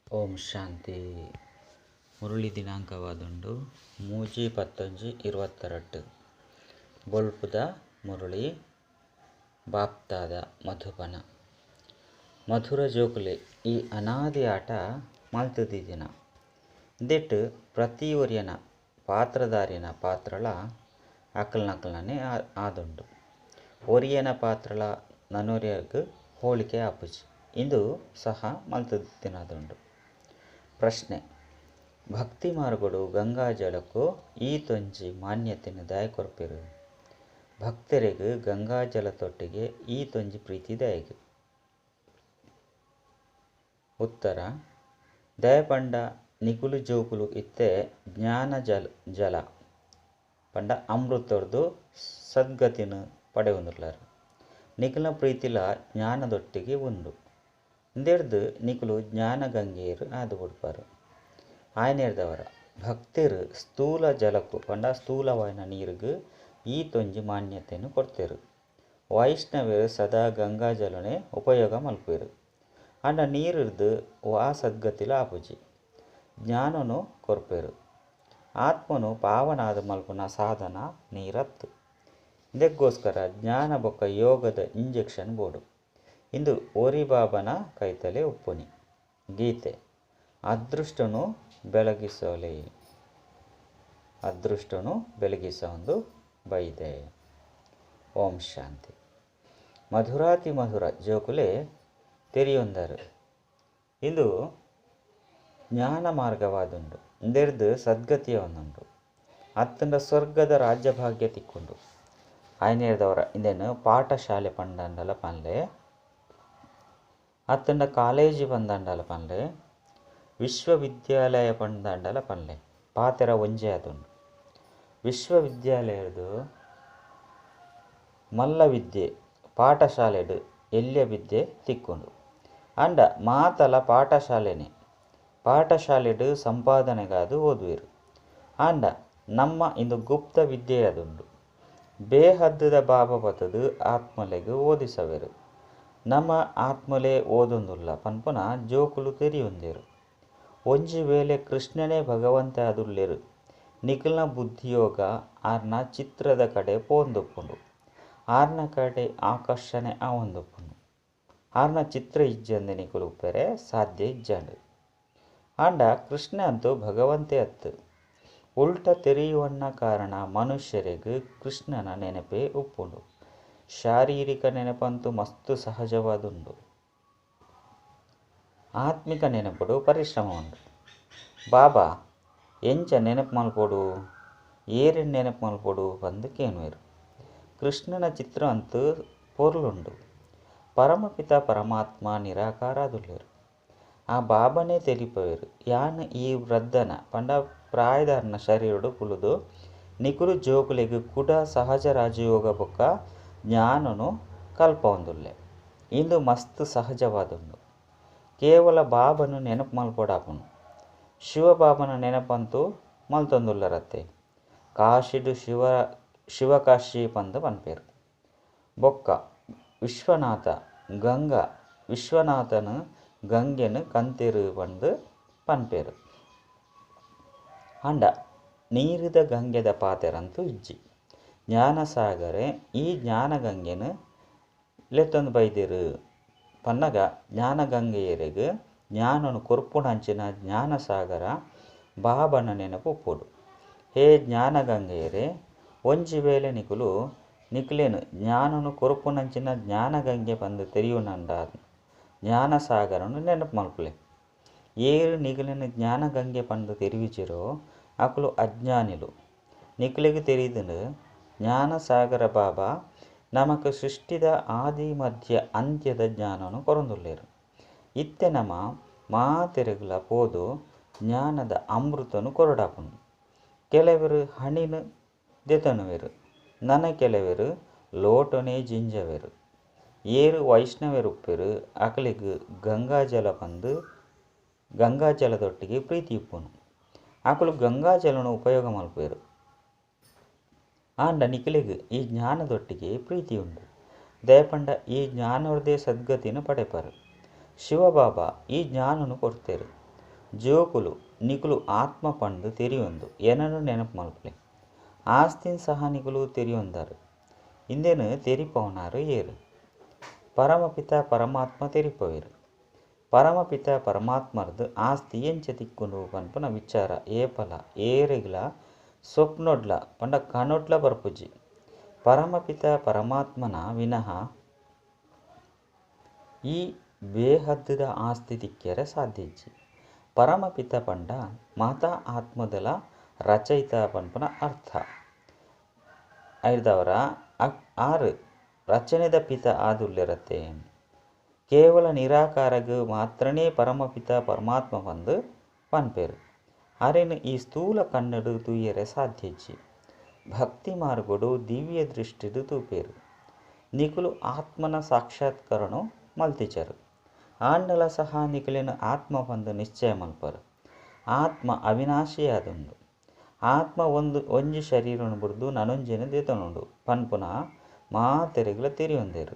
ಓಂ ಶಾಂತಿ. ಮುರಳಿ ದಿನಾಂಕವಾದುಂಡು 3-11-22. ಬೊಲ್ಪುದ ಮುರಳಿ ಬಾಪ್ತಾದ ಮಧುಬನ. ಮಧುರ ಜೋಕುಲೆ ಈ ಅನಾದಿ ಆಟ ಮಲ್ತದಿದಿನ ಇಂದೆಟ್ ಪ್ರತಿ ಒರಿಯನ ಪಾತ್ರಧಾರಿನ ಪಾತ್ರಲ ಅಕಲ್ನಕಲ್ನೇ ಆದುಂಡು. ಒರಿಯನ ಪಾತ್ರಲ ನನೊರಿಯಗ್ ಹೋಳಿಕೆ ಆಪುಜಿ ಇಂದು ಸಹ ಮಲ್ತದಿತ್ತಿನದುಂಡು. ಪ್ರಶ್ನೆ: ಭಕ್ತಿ ಮಾರ್ಗಡು ಗಂಗಾ ಜಲಕ್ಕೂ ಈತೊಂಜಿ ಮಾನ್ಯತೆನ್ ದಾಯೆ ಕೊರ್ಪೆರು? ಭಕ್ತರೆಗ್ ಗಂಗಾ ಜಲತೊಟ್ಟಿಗೆ ಈತೊಂಜಿ ಪ್ರೀತಿ ದಾಯೆಗ್? ಉತ್ತರ: ದಾಯೆ ಪಂಡ ನಿಕುಲು ಜೋಕುಲು ಇತ್ತೆ ಜ್ಞಾನ ಜಲ ಪಂಡ ಅಮೃತೊರ್ದು ಸದ್ಗತಿನ್ ಪಡೆವೊಂದುಲ್ಲರ್. ನಿಕಲ್ನ ಪ್ರೀತಿಲ ಜ್ಞಾನದೊಟ್ಟಿಗೆ ಉಂಡು. ಇಂದೆರ್ದ್ ನಿಕುಲು ಜ್ಞಾನ ಗಂಗೆಯರು ಆದು ಬುಡ್ಪರು. ಆಯನೇರ್ದವರ ಭಕ್ತೆರು ಸ್ಥೂಲ ಜಲಕ್ಕು ಪಂಡ ಸ್ಥೂಲವಾಯಿನ ನೀರುಗು ಈತೊಂಜಿ ಮಾನ್ಯತೆನ್ ಕೊರ್ತೆರು. ವೈಷ್ಣವೆರು ಸದಾ ಗಂಗಾ ಜಲನೆ ಉಪಯೋಗ ಮಲ್ಪುವೆರು. ಆಂಡ ನೀರುರ್ದು ವಾ ಸದ್ಗತಿಲ ಆಪುಜಿ. ಜ್ಞಾನನು ಕೊರ್ಪೆರು. ಆತ್ಮನು ಪಾವನಾದ ಮಲ್ಪುನ ಸಾಧನ ನೀರತ್ತು. ಇಂದೆಗೋಸ್ಕರ ಜ್ಞಾನ ಬೊಕ್ಕ ಯೋಗದ ಇಂಜೆಕ್ಷನ್ ಬೋಡು. ಇಂದು ಒರಿ ಬಾಬನ ಕೈತಲೆ ಉಪ್ಪುನಿ. ಗೀತೆ ಅದೃಷ್ಟನು ಬೆಳಗಿಸೋಲೆ, ಅದೃಷ್ಟನು ಬೆಳಗಿಸೊಂದು ಬೈದೆ. ಓಂ ಶಾಂತಿ. ಮಧುರಾತಿ ಮಧುರ ಜೋಕುಲೆ ತೆರಿಯೊಂದರು ಇಂದು ಜ್ಞಾನ ಮಾರ್ಗವಾದುಂಡು. ಇಂದೆರ್ದು ಸದ್ಗತಿಯ ಒಂದುಂಡು. ಅತ್ತಂಡ ಸ್ವರ್ಗದ ರಾಜ್ಯಭಾಗ್ಯ ತಿಕ್ಕೊಂಡು. ಆಯನೇರ್ದವರ ಇಂದೇನು ಪಾಠಶಾಲೆ ಪಂಡಂಡಲ ಪನ್ಲೆ, ಅತ್ತಂಡ ಕಾಲೇಜು ಪಂದಂಡಲ ಪನ್ಲೆ, ವಿಶ್ವವಿದ್ಯಾಲಯ ಪಂದಂಡಲ ಪನ್ಲೆ, ಪಾತೆರ ಒಂಜೇ ಆದುಂಡು. ವಿಶ್ವವಿದ್ಯಾಲಯದ ಮಲ್ಲ ವಿದ್ಯೆ ಪಾಠಶಾಲೆಡ್ ಎಲ್ಯ ವಿದ್ಯೆ ತಿಕ್ಕೊಂಡು. ಆಂಡ ಮಾತಲ ಪಾಠಶಾಲೆನೆ. ಪಾಠಶಾಲೆಡ್ ಸಂಪಾದನೆಗಾದು ಓದುವೆರು. ಆಂಡ ನಮ್ಮ ಇಂದು ಗುಪ್ತ ವಿದ್ಯೆ ಆದುಂಡು. ಬೇಹದ್ದುದ ಬಾಬಾ ಪತದು ಆತ್ಮಲೆಗ್ ಓದಿಸವೆರು. ನಮ್ಮ ಆತ್ಮಲೆ ಓದೊಂದುಲ್ಲ ಪನ್ಪುನ ಜೋಕುಲು ತೆರಿಯೊಂದೆರು. ಒಂಜಿ ವೇಳೆ ಕೃಷ್ಣನೇ ಭಗವಂತ ಆದುಲ್ಲೆರು. ನಿಕಲ್ನ ಬುದ್ಧಿಯೋಗ ಆರ್ನ ಚಿತ್ರದ ಕಡೆ ಪೋಂದುಪ್ಪುಂಡು. ಆರ್ನ ಕಡೆ ಆಕರ್ಷಣೆ ಆವೊಂದುಪ್ಪುಂಡು. ಆರ್ನ ಚಿತ್ರ ಇಜ್ಜಂದೆ ನಿಕುಲು ಉಪ್ಪೆರೆ ಸಾಧ್ಯ ಇಜ್ಜಂಡು. ಆಂಡ ಕೃಷ್ಣ ಅಂತೂ ಭಗವಂತೆ ಅತ್ತು. ಉಲ್ಟ ತೆರಿಯುವನ್ನ ಕಾರಣ ಮನುಷ್ಯರೆಗ್ ಕೃಷ್ಣನ ನೆನಪೇ ಉಪ್ಪುಂಡು. ಶಾರೀರಿಕ ನೆನಪಂತೂ ಮಸ್ತ್ ಸಹಜವಾದುಂಡು. ಆತ್ಮಿಕ ನೆನಪುಡು ಪರಿಶ್ರಮ ಉಂಡು. ಬಾಬಾ ಎಂಚ ನೆನಪು ಮಲ್ಪೊಡು, ಏರೆನ್ ನೆನಪು ಮಲ್ಪೊಡು ಪಂದ್ ಕೇನುವೆರು. ಕೃಷ್ಣನ ಚಿತ್ರ ಅಂತೂ ಪೊರ್ಲುಂಡು. ಪರಮಪಿತ ಪರಮಾತ್ಮ ನಿರಾಕಾರ ಆದುಲ್ಲೆರು. ಆ ಬಾಬನೇ ತೆರಿಪವೆರು. ಯಾನ್ ಈ ವೃದ್ಧನ ಪಂಡ ಪ್ರಾಯದಾರ್ನ ಶರೀರಡು ಕುಲುದು ನಿಕುಲು ಜೋಕುಲೆಗ್ ಕುಡ ಸಹಜ ರಾಜಯೋಗ ಬೊಕ್ಕ ಜ್ಞಾನನು ಕಲ್ಪವೊಂದುಲ್ಲೆ. ಇಂದು ಮಸ್ತ್ ಸಹಜವಾದುಂಡು. ಕೇವಲ ಬಾಬನು ನೆನಪು ಮಲ್ಪೊಡಾಪುಂಡು. ಶಿವಬಾಬನ ನೆನಪಂತೂ ಮಲ್ತೊಂದುಲ್ಲರತ್ತೆ. ಕಾಶಿಡು ಶಿವಕಾಶಿ ಪಂದ್ ಪನ್ಪೆರು. ಬೊಕ್ಕ ವಿಶ್ವನಾಥ ಗಂಗಾ ವಿಶ್ವನಾಥನ ಗಂಗೆನ್ ಕಂತೆರು ಪಂದ್ ಪನ್ಪೆರು. ಆಂಡ ನೀರಿದ ಗಂಗೆದ ಪಾತೆರಂತೂ ಇಜ್ಜಿ. ಜ್ಞಾನಸಾಗರೆ ಈ ಜ್ಞಾನಗಂಗೆನ್ ಲೆತ್ತೊಂದು ಬೈದೆರು ಪನ್ನಗ ಜ್ಞಾನಗಂಗೆಯರೆಗ್ ಜ್ಞಾನನು ಕೊರ್ಪುನಂಚಿನ ಜ್ಞಾನಸಾಗರ ಬಾಬನ ನೆನಪು ಉಪ್ಪೊಡು. ಹೇ ಜ್ಞಾನಗಂಗೆಯರೇ, ಒಂಜಿ ವೇಳೆ ನಿಕುಲು ನಿಕುಲೇನು ಜ್ಞಾನನು ಕೊರ್ಪುನಂಚಿನ ಜ್ಞಾನಗಂಗೆ ಪಂದ್ ತೆರಿಯುನಂಡ ಜ್ಞಾನಸಾಗರನು ನೆನಪು ಮಲ್ಪುಲೆ. ಏರು ನಿಕುಲೇನು ಜ್ಞಾನಗಂಗೆ ಪಂದ್ ತೆರಿಯುಜಿರೋ ಅಕುಲು ಅಜ್ಞಾನಿಲು. ನಿಕುಲೆಗ್ ತೆರಿದುಂಡು ಜ್ಞಾನಸಾಗರ ಬಾಬಾ ನಮಕ್ ಸೃಷ್ಟಿದ ಆದಿ ಮಧ್ಯ ಅಂತ್ಯದ ಜ್ಞಾನನು ಕೊರೊಂದುಲ್ಲೆರು. ಇತ್ತೆ ನಮ ಮಾತೆರೆಗ್ಲ ಪೋದು ಜ್ಞಾನದ ಅಮೃತನು ಕೊರಡಾಪುಂಡು. ಕೆಲವರು ಹಣಿನು ದೆತೊನುವೆರು, ನನ ಕೆಲವರು ಲೋಟನೆ ಜಿಂಜವೆರು. ಏರು ವೈಷ್ಣವೆರುಪ್ಪೆರು ಅಕಲೆಗ್ ಗಂಗಾಜಲ ಪಂದ್ ಗಂಗಾಜಲದೊಟ್ಟಿಗೆ ಪ್ರೀತಿ ಉಪ್ಪುನು. ಅಕುಲು ಗಂಗಾಜಲನು ಉಪಯೋಗ ಮಲ್ಪುವೆರು. ಆಂಡ ನಿಕುಲೆಗ್ ಈ ಜ್ಞಾನದೊಟ್ಟಿಗೆ ಪ್ರೀತಿ ಉಂಡು. ದಯಪಂಡ ಈ ಜ್ಞಾನೋರ್ದೇ ಸದ್ಗತಿನ ಪಡೆಪರು. ಶಿವಬಾಬಾ ಈ ಜ್ಞಾನನು ಕೊರ್ತೆರು. ಜೋಕುಲು ನಿಕುಲು ಆತ್ಮ ಪಂದ್ ತೆರಿಯೊಂದು ಎನನ್ ನೆನಪು ಮಲ್ಪುಲೆ. ಆಸ್ತಿನ್ ಸಹ ನಿಕುಲು ತೆರಿಯೊಂದರ್. ಇಂದೆನ್ ತೆರಿಪಾವುನಾರ್ ಏರ್? ಪರಮಪಿತ ಪರಮಾತ್ಮ ತೆರಿಪಾವೆರ್. ಪರಮಪಿತ ಪರಮಾತ್ಮರ್ದ್ ಆಸ್ತಿ ಎಂಚ ತಿಕ್ಕುಂಡು ಪನ್ಪುನ ವಿಚಾರ ಏಪಲ ಏರೆಗ್ಲಾ ಸ್ವಪ್ನೊಡ್ಲ ಪಂಡ ಕನೊಟ್ಲ ಬರ್ಪುಜಿ. ಪರಮಪಿತ ಪರಮಾತ್ಮನ ವಿನಃ ಈ ಬೇಹದ್ದ ಆಸ್ತಿ ತಿಕ್ಕೆರೆ ಸಾಧ್ಯ ಇಜ್ಜಿ. ಪರಮಪಿತ ಪಂಡ ಮಾತಾ ಆತ್ಮದಲ ರಚಯಿತ ಪನ್ಪುನ ಅರ್ಥ. ಐರ್ದಾವರ ಆರ್ ರಚನೆದ ಪಿತ ಆದುಲ್ಲೆರತೆ. ಕೇವಲ ನಿರಾಕಾರಗ್ ಮಾತ್ರನೇ ಪರಮಪಿತ ಪರಮಾತ್ಮ ಪಂದ್ ಪನ್ಪೆರ್. ಅರೆನ್ ಈ ಸ್ಥೂಲ ಕಣ್ಣುಡು ತೂಯೆರೆ ಸಾಧ್ಯ ಇಜ್ಜಿ. ಭಕ್ತಿ ಮಾರ್ಗಡು ದಿವ್ಯ ದೃಷ್ಟಿಡ್ ತೂಪೆರ್. ನಿಕುಲು ಆತ್ಮನ ಸಾಕ್ಷಾತ್ಕರಣ ಮಲ್ತಿಜರ್. ಆಂಡಲ ಸಹ ನಿಕುಲೆನ್ ಆತ್ಮ ಪಂದ್ ನಿಶ್ಚಯ ಮಲ್ಪರ್. ಆತ್ಮ ಅವಿನಾಶಿಯಾದುಂಡು. ಆತ್ಮ ಒಂಜಿ ಶರೀರನ್ ಬುಡ್ದು ನನೊಂಜೆನ್ ದೆತೊನುಂಡು ಪನ್ಪುನ ಮಾತೆರೆಗ್ಲ ತೆರಿಯೊಂದೆರ್.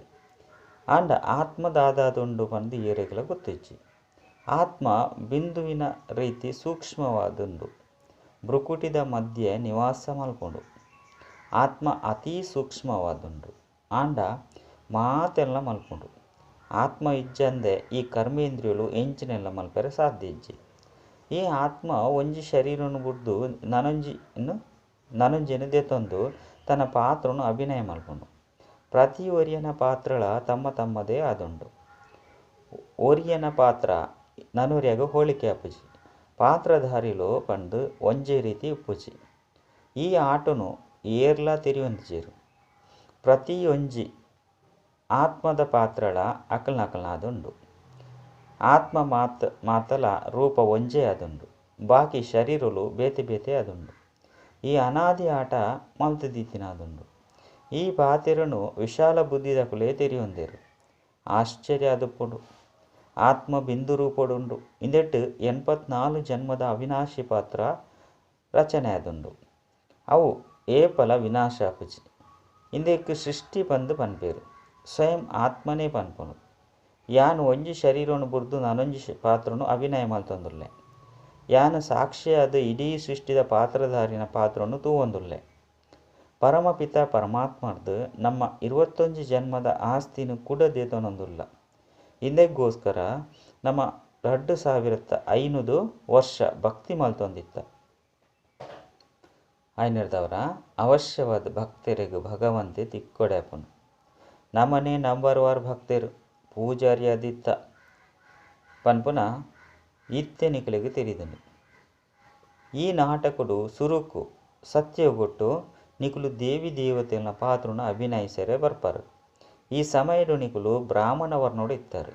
ಆಂಡ ಆತ್ಮ ದಾದಾದುಂಡು ಪಂದ್ ಏರೆಗ್ಲ ಗೊತ್ತಿಜ್ಜಿ. ಆತ್ಮ ಬಿಂದುವಿನ ರೀತಿ ಸೂಕ್ಷ್ಮವಾದುಂಡು. ಭ್ರುಕುಟಿದ ಮಧ್ಯೆ ನಿವಾಸ ಮಲ್ಪುಂಡು. ಆತ್ಮ ಅತಿ ಸೂಕ್ಷ್ಮವಾದುಂಡು. ಆಂಡ ಮಾತೆಲ್ಲ ಮಲ್ಪುಂಡು. ಆತ್ಮ ಇಜ್ಜಂದೆ ಈ ಕರ್ಮೇಂದ್ರಿಯಲು ಎಂಚಿನೆಲ್ಲ ಮಲ್ಪೆರೆ ಸಾಧ್ಯ ಇಜ್ಜಿ. ಈ ಆತ್ಮ ಒಂಜಿ ಶರೀರನ್ ಬುಡ್ದು ನನೊಂಜೆನ್ ದೆತೊಂದು ತನ್ನ ಪಾತ್ರನು ಅಭಿನಯ ಮಲ್ಪುಂಡು. ಪ್ರತಿ ಒರಿಯನ ಪಾತ್ರಳ ತಮ್ಮ ತಮ್ಮದೇ ಆದುಂಡು. ಒರಿಯನ ಪಾತ್ರ ನನೊರಿಯಗ ಹೋಳಿಕೆ ಆಪುಜಿ. ಪಾತ್ರಧಾರಿಲು ಪಂದ್ ಒಂಜೇ ರೀತಿ ಉಪ್ಪುಜಿ. ಈ ಆಟನು ಏರ್ಲಾ ತೆರಿಯೊಂದಿಜೆರ್. ಪ್ರತಿಯೊಂಜಿ ಆತ್ಮದ ಪಾತ್ರಳ ಅಕಲ್ನಕಲ್ನಾದುಂಡು. ಆತ್ಮ ಮಾತಲ ರೂಪ ಒಂಜೇ ಆದುಂಡು. ಬಾಕಿ ಶರೀರಲು ಬೇತೆ ಬೇತೆ ಆದುಂಡು. ಈ ಅನಾದಿ ಆಟ ಮಲ್ತುದೀತಿನಾದುಂಡು. ಈ ಪಾತೆರನು ವಿಶಾಲ ಬುದ್ಧಿದಕುಲೇ ತೆರಿಯೊಂದೆರ್. ಆಶ್ಚರ್ಯ ಆದುಪ್ಪುಂಡು. ಆತ್ಮ ಬಿಂದು ರೂಪಡುಂಡು. ಇಂದೆಟ್ 84 ಜನ್ಮದ ಅವಿನಾಶಿ ಪಾತ್ರ ರಚನೆ ಆದುಂಡು. ಅವು ಏಪಲ ವಿನಾಶ ಆಪುಜಿ. ಇಂದೆಕ್ ಸೃಷ್ಟಿ ಪಂದ್ ಪನ್ಪೆರ್. ಸ್ವಯಂ ಆತ್ಮನೇ ಪನ್ಪುಂಡು. ಯಾನ್ ಒಂಜಿ ಶರೀರನು ಬುಡ್ದು ನನೊಂಜಿ ಪಾತ್ರನು ಅಭಿನಯ ಮಲ್ತೊಂದುಲ್ಲೆ. ಯಾನ್ ಸಾಕ್ಷಿಯಾದ್ ಇಡೀ ಸೃಷ್ಟಿದ ಪಾತ್ರಧಾರಿನ ಪಾತ್ರನು ತೂವೊಂದುಲ್ಲೆ. ಪರಮಪಿತ ಪರಮಾತ್ಮರ್ದ್ ನಮ್ಮ 21 ಜನ್ಮದ ಆಸ್ತಿನ್ ಕುಡ ದೆತೊನೊಂದುಲ್ಲ. ಇಂದೆಗೋಸ್ಕರ ನಮ್ಮ 2500 ವರ್ಷ ಭಕ್ತಿ ಮಲ್ತೊಂದಿತ್ತ. ಐನೆರ್ದವರ ಅವಶ್ಯವಾದ ಭಕ್ತರಿಗೆ ಭಗವಂತೆ ತಿಕ್ಕೊಡ್ಯಾಪುಂಡು. ನಮನೆ ನಂಬರ್ ವಾರ್ ಭಕ್ತರು ಪೂಜಾರಿಯಾದಿತ್ತ ಪನ್ಪುನ ಇತ್ತೆ ನಿಕಲೆಗ್ ತೆರಿದುಂಡು. ಈ ನಾಟಕಡು ಸುರುಕು ಸತ್ಯಗೊಟ್ಟು ನಿಕುಲು ದೇವಿ ದೇವತೆಲ್ನ ಪಾತ್ರನ ಅಭಿನಯಿಸರೆ ಬರ್ಪರ್. ಈ ಸಮಯಡು ನಿಕುಲು ಬ್ರಾಹ್ಮಣ ವರ್ಣೋಡು ಇತ್ತಾರೆ.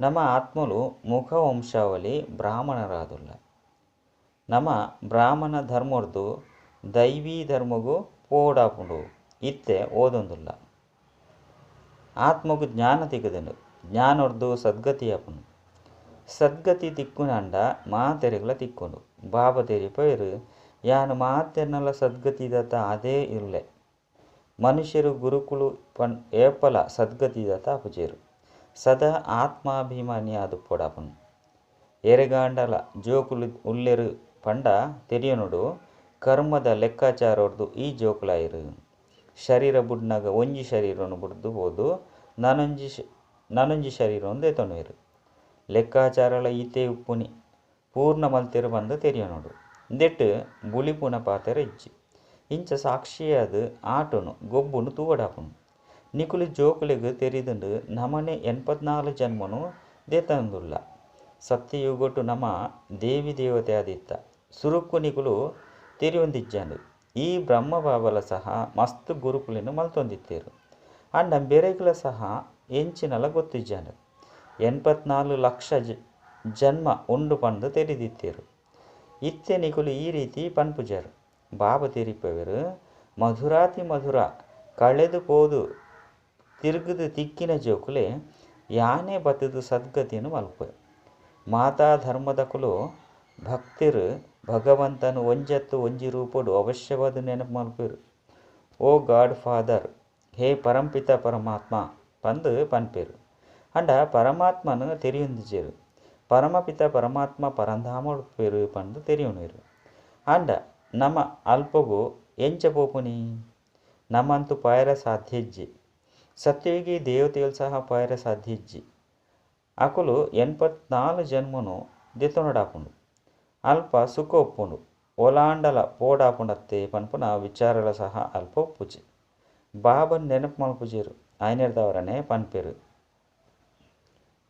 ನಮ್ಮ ಆತ್ಮಲು ಮುಖವಂಶಾವಳಿ ಬ್ರಾಹ್ಮಣರಾದುಲ್ಲ. ನಮ್ಮ ಬ್ರಾಹ್ಮಣ ಧರ್ಮರ್ದು ದೈವಿ ಧರ್ಮಗು ಪೋಡಾಪುಂಡು ಇತ್ತೆ ಓದೊಂದುಲ್ಲ. ಆತ್ಮಗು ಜ್ಞಾನ ತಿಕ್ಕುದುಂಡು. ಜ್ಞಾನರ್ದು ಸದ್ಗತಿ ಆಪುಂಡು. ಸದ್ಗತಿ ತಿಕ್ಕುನಾಂಡ ಮಾತೆರೆಗ್ಲ ತಿಕ್ಕುಂಡು. ಬಾಬಾ ತೆರಿಪೈರು ಯಾನ್ ಮಾತೆರ್ನಲ ಸದ್ಗತಿದಾತ ಅದೇ ಇಲ್ಲೆ. ಮನುಷ್ಯರು ಗುರುಕುಲು ಪನ್ ಏಪಲ ಸದ್ಗತಿದಾತ ಆಪುಜೆರ್. ಸದಾ ಆತ್ಮಾಭಿಮಾನಿ ಆದುಪ್ಪೊಡಾಪುಂಡು. ಎರೆಗಾಂಡಲ ಜೋಕುಲು ಉಲ್ಲೆರು ಪಂಡ ತೆರಿಯೊನುಡು ಕರ್ಮದ ಲೆಕ್ಕಾಚಾರೊರ್ದು ಈ ಜೋಕುಲಾಯಿರು. ಶರೀರ ಬುಡ್ನಗ ಒಂಜಿ ಶರೀರನು ಬುಡ್ದು ಪೋದು ನನೊಂಜಿ ಶರೀರನು ದೆತೊನುವೆರ್. ಲೆಕ್ಕಾಚಾರಲ ಈತೆ ಉಪ್ಪುನಿ ಪೂರ್ಣ ಮಲ್ತೆರು ಪಂದ್ ತೆರಿಯೊನುಡು. ಇಂದೆಟ್ ಬುಳಿಪುನ ಪಾತೆರ ಇಜ್ಜಿ. ಇಂಚ ಸಾಕ್ಷಿಯಾದ್ ಆಟನು ಗೊಬ್ಬುನು ತೂವೊಡಾಪುಂಡು. ನಿಕುಲು ಜೋಕುಲೆಗ್ ತೆರಿದುಂಡು ನಮನೆ 84 ಜನ್ಮನು ದೆತೊಂದುಲ್ಲ. ಸತ್ಯಯುಗೊಟು ನಮ ದೇವಿ ದೇವತೆ ಆದಿತ್ತ. ಸುರುಕು ನಿಕುಲು ತೆರಿಯೊಂದಿಜ್ಜಾಂಡ್. ಈ ಬ್ರಹ್ಮ ಬಾಬಲ ಸಹ ಮಸ್ತ್ ಗುರುಕುಲೆನ್ ಮಲ್ತೊಂದಿತ್ತೆರ್. ಆಂಡ ಬೇರೆಗ್ಲ ಸಹ ಎಂಚಿನಲ ಗೊತ್ತಿಜ್ಜಾಂಡ್. 84 ಲಕ್ಷ ಜನ್ಮ ಉಂಡು ಪಂದ್ ತೆರಿದಿತ್ತೆರ್. ಇತ್ತೆ ನಿಕುಲು ಈ ರೀತಿ ಪನ್ಪುಜರ್. ಬಾಬಾ ತೆರಿಪವೆರ್ ಮಧುರಾತಿ ಮಧುರ ಕಳೆದು ಪೋದು ತಿರುಗುದು ತಿಕ್ಕಿನ ಜೋಕುಲೆ ಯಾನೇ ಬತ್ತುದು ಸದ್ಗತಿಯನ್ನು ಮಲ್ಪುವೆ. ಮಾತಾ ಧರ್ಮದಕುಲು ಭಕ್ತರು ಭಗವಂತನು ಒಂಜತ್ತು ಒಂಜಿ ರೂಪಡು ಅವಶ್ಯವಾದ ನೆನಪು ಮಲ್ಪುವೆರು. ಓ ಗಾಡ್ ಫಾದರ್, ಹೇ ಪರಂಪಿತ ಪರಮಾತ್ಮ ಪಂದ್ ಪನ್ಪೆರ್. ಆಂಡ ಪರಮಾತ್ಮನು ತೆರಿಯೊಂದಿಜೆರ್. ಪರಮಪಿತ ಪರಮಾತ್ಮ ಪರಂಧಾಮೊಡುಪ್ಪುವೆರು ಪಂದ್ ತೆರಿಯೊನುವೆರು. ಆಂಡ ನಮ ಅಲ್ಪೊಗು ಎಂಚ ಪೋಪುನಿ? ನಮಂತು ಪೋಯೆರೆ ಸಾಧ್ಯ ಇಜ್ಜಿ. ಸತ್ಯಯುಗಿ ದೇವತೆಲು ಸಹ ಪೋಯೆರೆ ಸಾಧ್ಯ ಇಜ್ಜಿ. ಅಕುಲು 84 ಜನ್ಮನು ದೆತೊನೊಡಾಪುಂಡು. ಅಲ್ಪ ಸುಖ ಉಪ್ಪುಂಡು. ಓಲಾಂಡಲ ಪೋಡಾಪುಂಡತ್ತೆ ಪನ್ಪುನ ವಿಚಾರಲ ಸಹ ಅಲ್ಪ ಉಪ್ಪುಜಿ. ಬಾಬನ್ ನೆನಪು ಮಲ್ಪುಜೆರು ಆಯ್ನೆರ್ದವರನೆ ಪನ್ಪೆರು.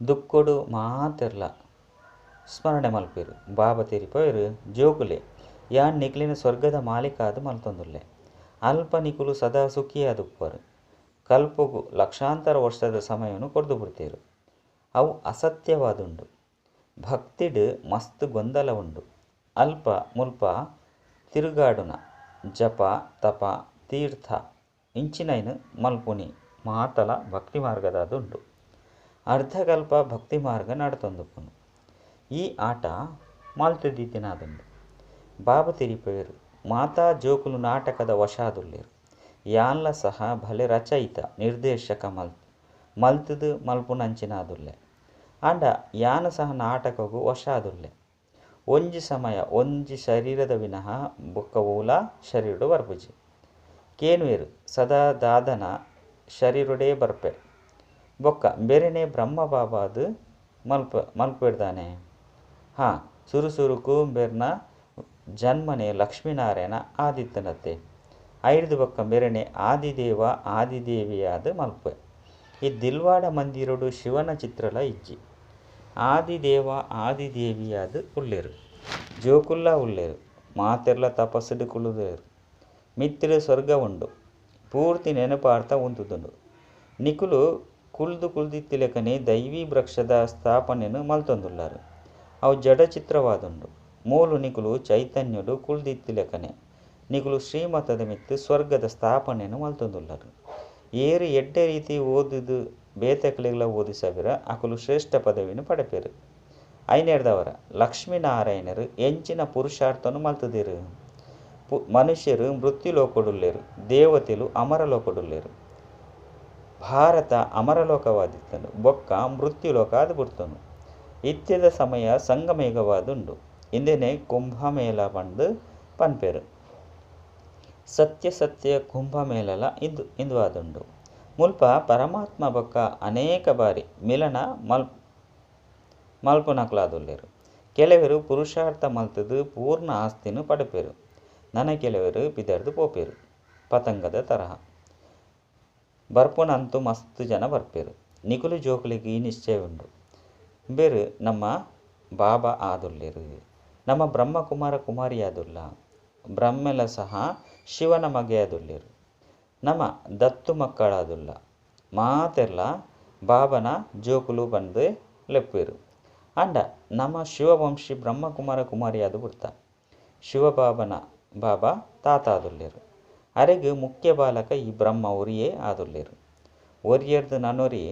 ದುಃಖೊಡು ಮಾತೆರ್ಲ ಸ್ಮರಣೆ ಮಲ್ಪೆರು. ಬಾಬಾ ತೆರಿಪವೆರು ಜೋಕುಲೆ ಯಾನ್ ನಿಕ್ಲೆನ ಸ್ವರ್ಗದ ಮಾಲೀಕ ಆದ್ ಮಲ್ತೊಂದುಲ್ಲೆ. ಅಲ್ಪ ನಿಕುಲು ಸದಾ ಸುಖಿಯಾದುಪ್ಪುವರು. ಕಲ್ಪೊಗು ಲಕ್ಷಾಂತರ ವರ್ಷದ ಸಮಯನು ಕೊರ್ದು ಬುಡ್ತೆರು. ಅವು ಅಸತ್ಯವಾದುಂಡು. ಭಕ್ತಿಡ್ ಮಸ್ತ್ ಗೊಂದಲ ಉಂಡು. ಅಲ್ಪ ಮುಲ್ಪ ತಿರುಗಾಡುನ, ಜಪ, ತಪ, ತೀರ್ಥ ಇಂಚಿನೈನ್ ಮಲ್ಪುನಿ ಮಾತಲ ಭಕ್ತಿ ಮಾರ್ಗದಾದುಂಡು. ಅರ್ಧಕಲ್ಪ ಭಕ್ತಿ ಮಾರ್ಗ ನಡತೊಂದುಪ್ಪುಂಡು. ಈ ಆಟ ಮಲ್ತುದೀತಿನಾದುಂಡು. ಬಾಬಾ ತೆರಿಪವೆರು ಮಾತಾ ಜೋಕುಲು ನಾಟಕದ ವಶಾದುಲ್ಲೆರು. ಯಾನ್ಲ ಸಹ ಭಲೆ ರಚಯಿತ ನಿರ್ದೇಶಕ ಮಲ್ತುದು ಮಲ್ಪುನಂಚಿನಾದುಲ್ಲೆ. ಆಂಡ ಯಾನ್ ಸಹ ನಾಟಕಗು ವಶಾದುಲ್ಲೆ. ಒಂಜಿ ಸಮಯ ಒಂಜಿ ಶರೀರದ ವಿನಃ ಬೊಕ್ಕ ಓಲ ಶರೀರಡು ಬರ್ಪುಜಿ. ಕೇನುವೆರು ಸದಾ ದಾದನ ಶರೀರಡೇ ಬರ್ಪೆ. ಬೊಕ್ಕ ಬೇರೆನೆ ಬ್ರಹ್ಮ ಬಾಬಾದು ಮಲ್ಪೆರ್ದಾನೆ. ಹಾ ಸುರು ಸುರುಕು ಬೇರ್ನ ಜನ್ಮನೆ ಲಕ್ಷ್ಮೀನಾರಾಯಣ ಆದಿತ್ತನತ್ತೆ. ಐರ್ದು ಬೊಕ್ಕ ಬೇರೆನೆ ಆದಿದೇವ ಆದಿದೇವಿಯಾದ ಮಲ್ಪೆ. ಈ ದಿಲ್ವಾಡ ಮಂದಿರಡು ಶಿವನ ಚಿತ್ರಲ ಇಜ್ಜಿ. ಆದಿದೇವ ಆದಿದೇವಿಯಾದ ಉಲ್ಲೇರು. ಜೋಕುಲ್ಲ ಉಲ್ಲೇರು. ಮಾತೆರ್ಲ ತಪಸ್ಸುಡು ಕುಳ್ಳುದೇರು. ಮಿತ್ರ ಸ್ವರ್ಗ ಉಂಡು. ಪೂರ್ತಿ ನೆನಪಾರ್ಥ ಉಂತುದುಂಡು. ನಿಕುಲು ಕುಳ್ದು ಕುಳ್ದಿತ್ತಿಲೆಕನೆ ದೈವಿ ವೃಕ್ಷದ ಸ್ಥಾಪನೆನು ಮಲ್ತೊಂದುಲ್ಲಾರು. ಅವು ಜಡ ಚಿತ್ರವಾದುಂಡು. ಮೂಲು ನಿಕುಲು ಚೈತನ್ಯಡು ಕುಳ್ದಿತ್ತಿಲೆಕನೆ ನಿಕುಲು ಶ್ರೀಮತದ ಮಿತ್ತು ಸ್ವರ್ಗದ ಸ್ಥಾಪನೆನು ಮಲ್ತೊಂದುಲ್ಲಾರು. ಏರು ಎಡ್ಡೆ ರೀತಿ ಓದುದು ಬೇತೆಕ್ಲೆಗ್ಲ ಓದಿಸವಿರ ಅಕುಲು ಶ್ರೇಷ್ಠ ಪದವಿನ ಪಡೆಪೆರು. ಐನೆರ್ದವರ ಲಕ್ಷ್ಮೀನಾರಾಯಣರು ಎಂಚಿನ ಪುರುಷಾರ್ಥನು ಮಲ್ತುದಿರು. ಮನುಷ್ಯರು ಮೃತ್ಯು ಲೋಕಡುಲ್ಲೇರು, ದೇವತೆಲು ಅಮರ ಲೋಕಡುಲ್ಲೇರು. ಭಾರತ ಅಮರಲೋಕವಾದಿತ್ತನು ಬೊಕ್ಕ ಮೃತ್ಯು ಲೋಕ ಆದ್ ಬುಡ್ತನು. ಇತ್ಯದ ಸಮಯ ಸಂಗಮಯುಗವಾದುಂಡು. ಇಂದೆನೆ ಕುಂಭಮೇಳ ಪಂದ್ ಪನ್ಪೆರು. ಸತ್ಯ ಸತ್ಯ ಕುಂಭಮೇಳಲ ಇಂದು ಆದುಂಡು. ಮುಲ್ಪ ಪರಮಾತ್ಮ ಬೊಕ್ಕ ಅನೇಕ ಬಾರಿ ಮಿಲನ ಮಲ್ಪುನಕುಲಾದುಲ್ಲೆರು. ಕೆಲವರು ಪುರುಷಾರ್ಥ ಮಲ್ತುದು ಪೂರ್ಣ ಆಸ್ತಿನ ಪಡೆಪೆರು. ನನ ಕೆಲವರು ಪಿದರ್ದು ಪೋಪೆರು ಪತಂಗದ ತರಹ. ಬರ್ಪುನಂತು ಮಸ್ತ್ ಜನ ಬರ್ಪೆರು. ನಿಕುಲು ಜೋಕುಲೆಗ್ ಈ ನಿಶ್ಚಯ ಉಂಡು. ಬೇರು ನಮ್ಮ ಬಾಬಾ ಆದುಲ್ಲೆರು. ನಮ್ಮ ಬ್ರಹ್ಮಕುಮಾರ ಕುಮಾರಿಯಾದುಲ್ಲ. ಬ್ರಹ್ಮೆಲ ಸಹ ಶಿವನ ಮಗೆಯಾದುಲ್ಲೆರು. ನಮ್ಮ ದತ್ತು ಮಕ್ಕಳಾದುಲ್ಲ. ಮಾತೆರ್ಲ ಬಾಬನ ಜೋಕುಲು ಪಂದ್ ಲೆಪ್ಪುವೆರು. ಆಂಡ ನಮ್ಮ ಶಿವವಂಶಿ ಬ್ರಹ್ಮಕುಮಾರ ಕುಮಾರಿಯಾದು ಬುಡ್ತ. ಶಿವಬಾಬನ ಬಾಬಾ ತಾತ ಆದುಲ್ಲೆರು. ಅರೆಗ್ ಮುಖ್ಯ ಬಾಲಕ ಈ ಬ್ರಹ್ಮ ಒರಿಯೇ ಆದುಲ್ಲೆರು. ಒರಿಯರ್ದು ನನೊರಿ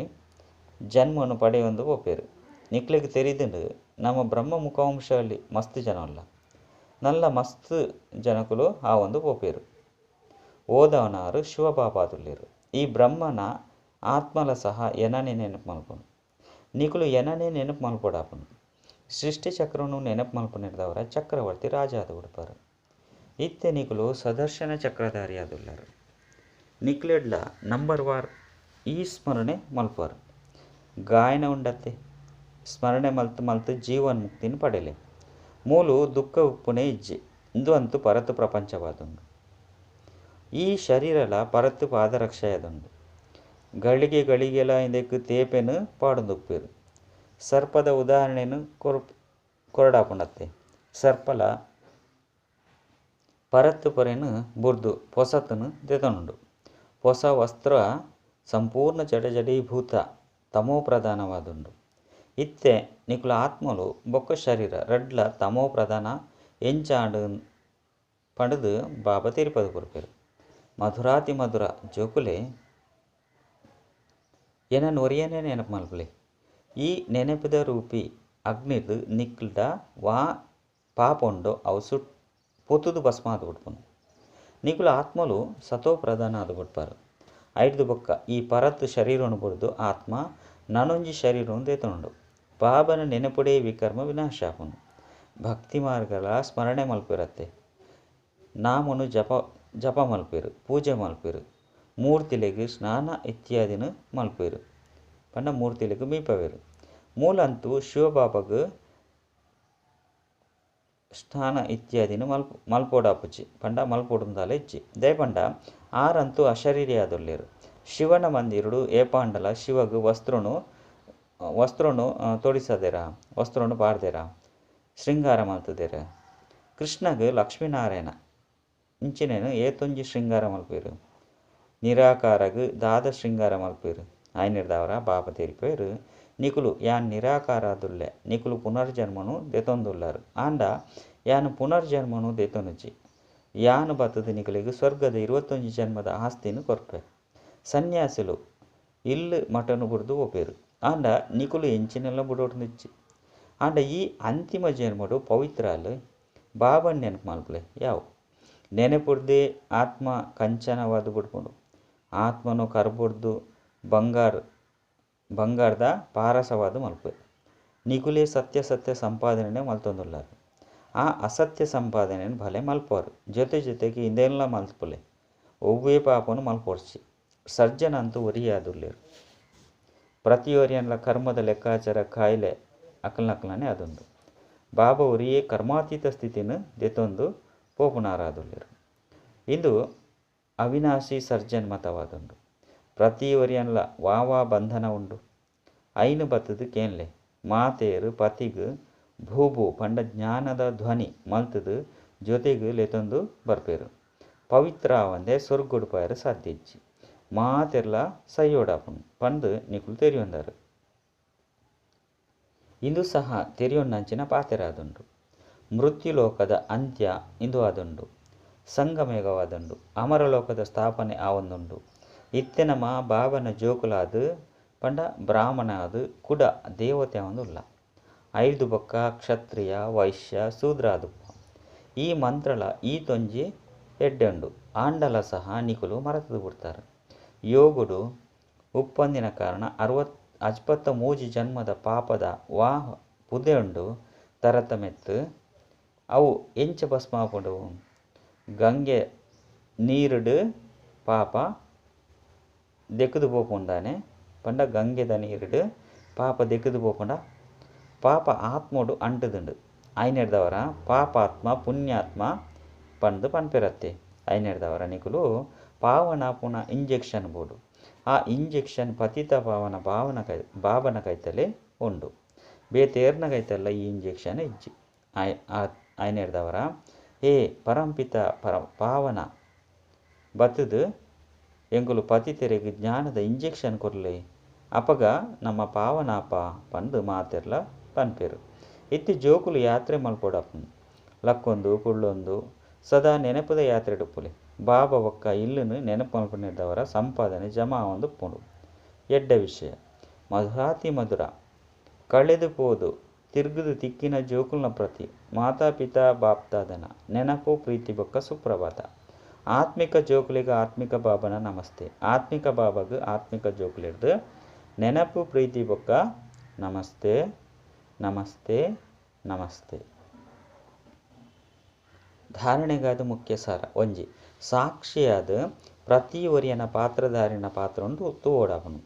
ಜನ್ಮನು ಪಡೆಯೊಂದು ಪೋಪೆರು. ನಿಕ್ಲೆಗ್ ತೆರಿದುಂಡು ನಮ್ಮ ಬ್ರಹ್ಮ ಮುಖವಂಶದಲ್ಲಿ ಮಸ್ತ್ ಜನ ಅಲ್ಲ. ನಲ್ಲ ಮಸ್ತ್ ಜನಕುಲು ಆವೊಂದು ಪೋಪೆರು. ಓದವನಾರು ಶಿವಬಾಬಾದುಲ್ಲೆರು. ಈ ಬ್ರಹ್ಮನ ಆತ್ಮಲ ಸಹ ಎನನೆ ನೆನಪು ಮಲ್ಪುನು. ನಿಕುಲು ಎನನೆ ನೆನಪು ಮಲ್ಪೊಡಾಪುನು. ಸೃಷ್ಟಿ ಚಕ್ರನು ನೆನಪು ಮಲ್ಪುನಿರ್ದವರ ಚಕ್ರವರ್ತಿ ರಾಜ ಆದು ಬಿಡ್ಪಾರು. ಇತ್ತೆ ನಿಕುಲು ಸದರ್ಶನ ಚಕ್ರಧಾರಿ ಆದುಲ್ಲಾರು. ನಿಕ್ಲೆಡ್ಲ ನಂಬರ್ ವಾರ್ ಈ ಸ್ಮರಣೆ ಮಲ್ಪುವರು. ಗಾಯನ ಉಂಡತ್ತೆ. ಸ್ಮರಣೆ ಮಲ್ತು ಮಲ್ತು ಜೀವನ್ ಮುಕ್ತಿನ ಪಡೆಲೆ. ಮೂಲು ದುಃಖ ಉಪ್ಪುನೆ ಇಜ್ಜಿ. ಇಂದು ಅಂತೂ ಪರತು ಪ್ರಪಂಚವಾದುಂಡು. ಈ ಶರೀರಲ ಪರತು ಪಾದರಕ್ಷೆಯಾದುಂಡು. ಗಳಿಗೆ ಗಳಿಗೆಲ ಇಂದಕ್ಕೆ ತೇಪೆನು ಪಾಡೊಂದುಪ್ಪೆರು. ಸರ್ಪದ ಉದಾಹರಣೆನು ಕೊರಡಾಪುಂಡತ್ತೆ. ಸರ್ಪಲ ಪರತ್ತು ಪೊರೆನು ಬುರ್ದು ಪೊಸತನು ದೆತೊನುಂಡು. ಹೊಸ ವಸ್ತ್ರ ಸಂಪೂರ್ಣ ಜಡಜಡೀಭೂತ ತಮೋ ಪ್ರಧಾನವಾದುಂಡು. ಇತ್ತೆ ನಿಕುಲ ಆತ್ಮಲು ಬೊಕ್ಕ ಶರೀರ ರಡ್ಲ ತಮೋ ಪ್ರಧಾನ ಎಂಚಾಂಡು ಪಂಡುದು ಬಾಬಾ ತಿರುಪತಿ ಕೊರ್ಪೆರು. ಮಧುರಾತಿ ಮಧುರ ಜೋಕುಲೆ ಎನನ್ ಒರಿಯನೇ ನೆನಪು ಮಲ್ಪುಲೆ. ಈ ನೆನಪಿದ ರೂಪಿ ಅಗ್ನಿರ್ದು ನಿಕ್ಲ್ಡ ವಾ ಪಾಪ ಉಂಡೋ ಅವು ಸುಟ್ ಪೊತ್ತುದು ಭಸ್ಮ ಆದು ಬಿಡ್ಪುನು. ನಿಕುಲ ಆತ್ಮಲು ಸತೋ ಪ್ರಧಾನ ಆದು ಬಿಡ್ಪಾರು. ಐಡ್ದು ಬೊಕ್ಕ ಈ ಪರತ್ತು ಶರೀರನು ಬುಡ್ದು ಆತ್ಮ ನನೊಂಜಿ ಶರೀರನು ದೇತೊನುಂಡು. ಬಾಬನ ನೆನಪುಡೇ ವಿಕರ್ಮ ವಿನಾಶ ಆಪುಂಡು. ಭಕ್ತಿ ಮಾರ್ಗಲ ಸ್ಮರಣೆ ಮಲ್ಪಿರತ್ತೆ. ನಾಮನು ಜಪ ಜಪ ಮಲ್ಪೆರು, ಪೂಜೆ ಮಲ್ಪೆರು, ಮೂರ್ತಿಲೆಗ್ ಸ್ನಾನ ಇತ್ಯಾದಿನ ಮಲ್ಪೆರು ಪಂಡ ಮೂರ್ತಿಲೆಗ್ ಮೀಪವೆರು. ಮೂಲಂತೂ ಶಿವಬಾಬಗ್ ಸ್ನಾನ ಇತ್ಯಾದಿನ ಮಲ್ಪೊಡಾಪುಜಿ ಪಂಡ ಮಲ್ಪೊಡುಂದಾಲ ಇಜ್ಜಿ. ದಾಯೆ ಪಂಡ ಆರಂತೂ ಅಶರೀರಿಯಾದುಲ್ಲೆರ್. ಶಿವನ ಮಂದಿರಡು ಏಪಾಂಡಲ ಶಿವಗ್ ವಸ್ತ್ರನು ವಸ್ತ್ರನು ತೊಡಿಸದೆರ, ವಸ್ತ್ರನು ಪಾಡ್ದೆರ, ಶೃಂಗಾರ ಮಲ್ತುದೆರ್. ಕೃಷ್ಣಗ್ ಲಕ್ಷ್ಮೀನಾರಾಯಣ ಇಂಚಿನೇನು ಏತೊಂಜಿ ಶೃಂಗಾರ ಮಲ್ಪೆರು. ನಿರಾಕಾರಗ್ ದಾದ ಶೃಂಗಾರ ಮಲ್ಪೆರು. ಆಯ್ನಿರ್ದಾವರ ಬಾಬಾ ತೆರಿಪೇರು ನಿಕುಲು ಯಾನ್ ನಿರಾಕಾರದುಲ್ಲೆ, ನಿಕುಲು ಪುನರ್ಜನ್ಮನು ದೆತೊಂದುಲ್ಲರು. ಆಂಡ ಯಾನ್ ಪುನರ್ಜನ್ಮನು ದೆತೊನುಜಿ. ಯಾನ್ ಬತ್ತುದು ನಿಕುಲೆಗ್ ಸ್ವರ್ಗದ 21 ಜನ್ಮದ ಆಸ್ತಿನ ಕೊರ್ಪೆ. ಸನ್ಯಾಸಿಲು ಇಲ್ಲು ಮಠನು ಬುಡ್ದು ಪೋಪೆರು. ಆಂಡ ನಿಕುಲು ಎಂಚಿನೆಲ್ಲ ಬುಡೊಡ್ಂದಿಜ್ಜಿ. ಆಂಡ ಈ ಅಂತಿಮ ಜನ್ಮಡು ಪವಿತ್ರಾಲು ಬಾಬನ್ ನೆನಪು ಮಲ್ಪಲೆ. ಯಾವು ನೆನಪುರ್ದೇ ಆತ್ಮ ಕಂಚನವಾದ ಬುಡ್ಪುಂಡು. ಆತ್ಮನು ಕರ್ಬೊಡ್ದು ಬಂಗಾರ್ ಬಂಗಾರ್ದ ಪಾರಸವಾದ ಮಲ್ಪೆ. ನಿಕುಲೇ ಸತ್ಯ ಸತ್ಯ ಸಂಪಾದನೆ ಮಲ್ತೊಂದುಲ್ಲಾರು. ಆ ಅಸತ್ಯ ಸಂಪಾದನೆಯನ್ನು ಭಲೆ ಮಲ್ಪರು. ಜೊತೆ ಜೊತೆಗೆ ಇಂದೆಲ್ಲ ಮಲ್ಪುಲೆ. ಒವ್ವೇ ಪಾಪನು ಮಲ್ಪೊಡ್ಚಿ. ಸರ್ಜನ ಅಂತೂ ಒರಿಯಾದುಲ್ಲೆರು. ಪ್ರತಿಯೊರಿಯನ್ಲ ಕರ್ಮದ ಲೆಕ್ಕಾಚಾರ ಕಾಯಿಲೆ ಅಕಲ್ನಕಲ್ನೇ ಅದುಂಡು. ಬಾಬಾ ಒರಿಯೇ ಕರ್ಮಾತೀತ ಸ್ಥಿತಿನ ದೆತೊಂದು ಪೋಪುನಾರಾದುಲ್ಲೆರು. ಇಂದು ಅವಿನಾಶಿ ಸರ್ಜನ್ ಮತವಾದುಂಡು. ಪ್ರತಿಯೊರಿಯನ್ಲ ವಾ ವಾ ಬಂಧನ ಉಂಡು ಐನು ಬತ್ತುದು ಕೇನ್ಲೆ. ಮಾತೇರು ಪತಿಗ್ ಭೂಭೂ ಪಂಡ ಜ್ಞಾನದ ಧ್ವನಿ ಮಲ್ತುದು ಜೊತೆಗ್ ಲೆತೊಂದು ಬರ್ಪೆರು. ಪವಿತ್ರ ಆವಂದೆ ಸ್ವರ್ಗಡ್ ಪೋಯೆರೆ ಸಾಧ್ಯ ಇಜ್ಜಿ. ಮಾತೆರ್ಲ ಸೈಯೋಡಾಪುಂಡು ಪಂದ್ ನಿಕುಲು ತೆರಿಯೊಂದಾರು. ಇಂದು ಸಹ ತೆರಿಯೊನ್ನಂಚಿನ ಪಾತೆರಾದುಂಡು. ಮೃತ್ಯುಲೋಕದ ಅಂತ್ಯ ಇಂದು ಆದುಂಡು. ಸಂಗಮಯುಗವಾದುಂಡು. ಅಮರಲೋಕದ ಸ್ಥಾಪನೆ ಆವೊಂದುಂಡು. ಇತ್ತೆ ನಮ ಬಾಬನ ಜೋಕುಲಾದ್ ಪಂಡ ಬ್ರಾಹ್ಮಣ ಆದ್ ಕುಡ ದೇವತೆ ಆವೊಂದುಲ್ಲ. ಐದು ಬೊಕ್ಕ ಕ್ಷತ್ರಿಯ ವೈಶ್ಯ ಶೂದ್ರ ಆದುಪ್ಪ. ಈ ಮಂತ್ರಲ ಈತೊಂಜಿ ಎಡ್ಡೆ ಉಂಡು. ಆಂಡಲ ಸಹ ನಿಕುಲು ಮರತುದು ಬುಡ್ತಾರೆ. ಯೋಗುಡು ಉಪ್ಪಂದಿನ ಕಾರಣ 63 ಜನ್ಮದ ಪಾಪದ ವಾ ಪುದೆ ಉಂಡು ತರತ ಮೆತ್ತು ಅವು ಎಂಚ ಭಸ್ಮ ಆಪುಂಡು. ಗಂಗೆ ನೀರುಡು ಪಾಪ ದೆಕ್ಕುದು ಪೋಪುಂಡಾನೆ ಪಂಡ ಗಂಗೆದ ನೀರುಡು ಪಾಪ ದೆಕ್ಕುದು ಪೋಪುಂಡ. ಪಾಪ ಆತ್ಮೋಡು ಅಂಟುದುಂಡು. ಐನೆಡ್ದವರ ಪಾಪಾತ್ಮ ಪುಣ್ಯಾತ್ಮ ಪಂದು ಪನ್ಪೆರತ್ತೆ. ಐನೆಡ್ದವರ ನಿಕುಲು ಪಾವನ ಪುನ ಇಂಜೆಕ್ಷನ್ ಬೋಡು. ಆ ಇಂಜೆಕ್ಷನ್ ಪತಿತ ಪಾವನ ಭಾವನ ಕೈ ಬಾಬನ ಕೈತಲೆ ಉಂಡು. ಬೇತೇರ್ನ ಕೈತಲ್ಲ ಈ ಇಂಜೆಕ್ಷನ್ ಇಜ್ಜಿ. ಐನೆಡ್ದವರ ಹೇ ಪರಂಪಿತ ಪರ ಪಾವನ ಬತ್ತುದು ಎಂಕುಲು ಪತಿತೆರೆಗ್ ಜ್ಞಾನದ ಇಂಜೆಕ್ಷನ್ ಕೊರ್ಲೆ. ಅಪಗ ನಮ್ಮ ಪಾವನಾಪ ಪಂದು ಮಾತೆರ್ಲ ಪನ್ಪೆರು. ಇತ್ತೆ ಜೋಕುಲು ಯಾತ್ರೆ ಮಲ್ಪೊಡಾಪುಂಡು. ಲಕ್ಕೊಂದು ಕುಳ್ಳೊಂದು ಸದಾ ನೆನಪುದ ಯಾತ್ರೆ ಉಪ್ಪುಲೆ. ಬಾಬಾ ಬೊಕ್ಕ ಇಲ್ಲುನು ನೆನಪು ಮಲ್ಪುನೆಡ್ದವರ ಸಂಪಾದನೆ ಜಮಾ ಆವೊಂದುಪ್ಪುಂಡು. ಎಡ್ಡೆ ವಿಷಯ. ಮಧುರಾತಿ ಮಧುರ ಕಳೆದು ಪೋದು ತಿರ್ಗುದು ತಿಕ್ಕಿನ ಜೋಕುಲ್ನ ಪ್ರತಿ ಮಾತಾ ಪಿತಾ ಬಾಪ್ದಾದನ ನೆನಪು ಪ್ರೀತಿ ಬೊಕ್ಕ ಸುಪ್ರಭಾತ. ಆತ್ಮಿಕ ಜೋಕುಲೆಗ್ ಆತ್ಮಿಕ ಬಾಬನ ನಮಸ್ತೆ. ಆತ್ಮಿಕ ಬಾಬಗ್ ಆತ್ಮಿಕ ಜೋಕುಲೆಡ್ದು ನೆನಪು ಪ್ರೀತಿ ಬೊಕ್ಕ ನಮಸ್ತೆ ನಮಸ್ತೆ ನಮಸ್ತೆ. ಧಾರಣೆಗಾದ ಮುಖ್ಯ ಸಾರ. ಒಂಜಿ ಸಾಕ್ಷಿಯಾದ ಪ್ರತಿ ಒರಿಯನ ಪಾತ್ರಧಾರಿನ ಪಾತ್ರೊಂದು ತೂವೊಡಾಪುಂಡು.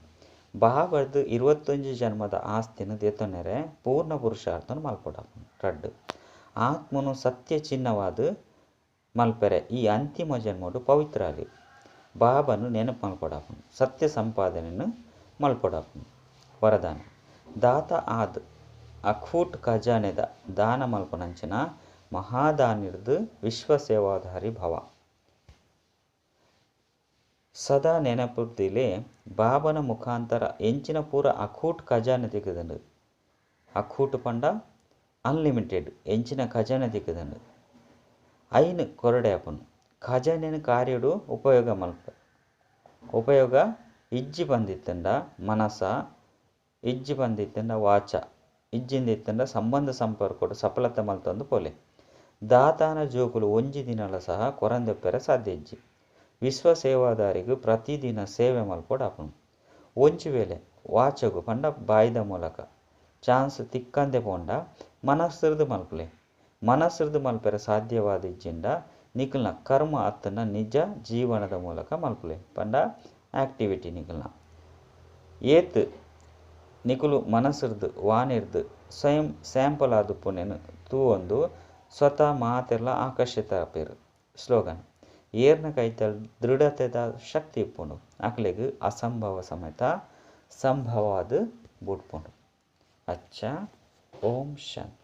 ಬಾಬರ್ದು 21 ಜನ್ಮದ ಆಸ್ತಿನ ದೆತೊನೆರೆ ಪೂರ್ಣ ಪುರುಷಾರ್ಥನ ಮಲ್ಪೊಡಾಪುಂಡು. ರಡ್ಡು ಆತ್ಮನು ಸತ್ಯ ಚಿಹ್ನವಾದ ಮಲ್ಪೆರೆ ಈ ಅಂತಿಮ ಜನ್ಮಡು ಪವಿತ್ರಾಲಿ ಬಾಬನು ನೆನಪು ಮಲ್ಪೊಡಾಪುಂಡು. ಸತ್ಯ ಸಂಪಾದನೆಯನ್ನು ಮಲ್ಪೊಡಾಪುಂಡು. ವರದಾನ ದಾತ ಆದ್ ಅಖೂಟ್ ಖಜಾನೆದ ದಾನ ಮಲ್ಪುನಂಚಿನ ಮಹಾದಾನಿರ್ದು ವಿಶ್ವ ಸೇವಾಧಾರಿ ಭವ. ಸದಾ ನೆನಪುದಿಲೆ ಬಾಬನ ಮುಖಾಂತರ ಎಂಚಿನ ಪೂರ ಅಖೂಟ್ ಖಜಾನೆ ತಿಕ್ಕುದುಂಡು. ಅಖೂಟ್ ಪಂಡ ಅನ್ಲಿಮಿಟೆಡ್ ಎಂಚಿನ ಖಜಾನೆ ತಿಕ್ಕುದುಂಡು. ಐನು ಕೊರಡೆ ಆಪುಂಡು. ಖಜಾನೆನ ಕಾರ್ಯಡು ಉಪಯೋಗ ಮಲ್ಪ. ಉಪಯೋಗ ಇಜ್ಜಿ ಬಂದಿತ್ತಂಡ ಮನಸ, ಇಜ್ಜಿ ಬಂದಿತ್ತಂಡ ವಾಚ, ಇಜ್ಜಿಂದಿತ್ತಂಡ ಸಂಬಂಧ ಸಂಪರ್ಕಡು ಸಫಲತೆ ಮಲ್ತೊಂದು ಪೋಲೆ. ದಾತಾನ ಜೋಕುಲು ಒಂಜಿ ದಿನಲ ಸಹ ಕೊರಂದೆಪ್ಪೆರೆ ಸಾಧ್ಯ ಇಜ್ಜಿ. ವಿಶ್ವ ಸೇವಾದಾರಿಗ್ ಪ್ರತಿದಿನ ಸೇವೆ ಮಲ್ಪೊಡಾಪುಂಡು. ಒಂಜಿ ವೇಳೆ ವಾಚಗು ಪಂಡ ಬಾಯಿದ ಮೂಲಕ ಚಾನ್ಸ್ ತಿಕ್ಕಂದೆ ಪೋಂಡ ಮನಸ್ಸುರ್ದು ಮಲ್ಪುಲೆ. ಮನಸ್ಸುರ್ದು ಮಲ್ಪೆರೆ ಸಾಧ್ಯವಾದ ಇಜ್ಜಿಂಡ ನಿಕಲ್ನ ಕರ್ಮ ಅತ್ತಂಡ ನಿಜ ಜೀವನದ ಮೂಲಕ ಮಲ್ಪುಲೆ. ಪಂಡ ಆಕ್ಟಿವಿಟಿ ನಿಕಲ್ನ ಏತ್ ನಿಕುಲು ಮನಸ್ಸುರ್ದು ವಾಣಿರ್ದ್ ಸ್ವಯಂ ಸ್ಯಾಂಪಲ್ ಆದುಪ್ಪುನೆನ್ ತೂವೊಂದು ಸ್ವತಃ ಮಾತೆರ್ಲ ಆಕರ್ಷಿತರಾಪೆರ್. ಸ್ಲೋಗನ್: ಏರ್ನ ಕೈತಲ್ ದೃಢತೆದ ಶಕ್ತಿ ಇಪ್ಪುಂಡು ಅಕ್ಲೆಗ್ ಅಸಂಭವ ಸಮೇತ ಸಂಭವವಾದ್ ಬುಡ್ಪುಂಡು. ಅಚ್ಚ, ಓಂ ಶಾಂತಿ.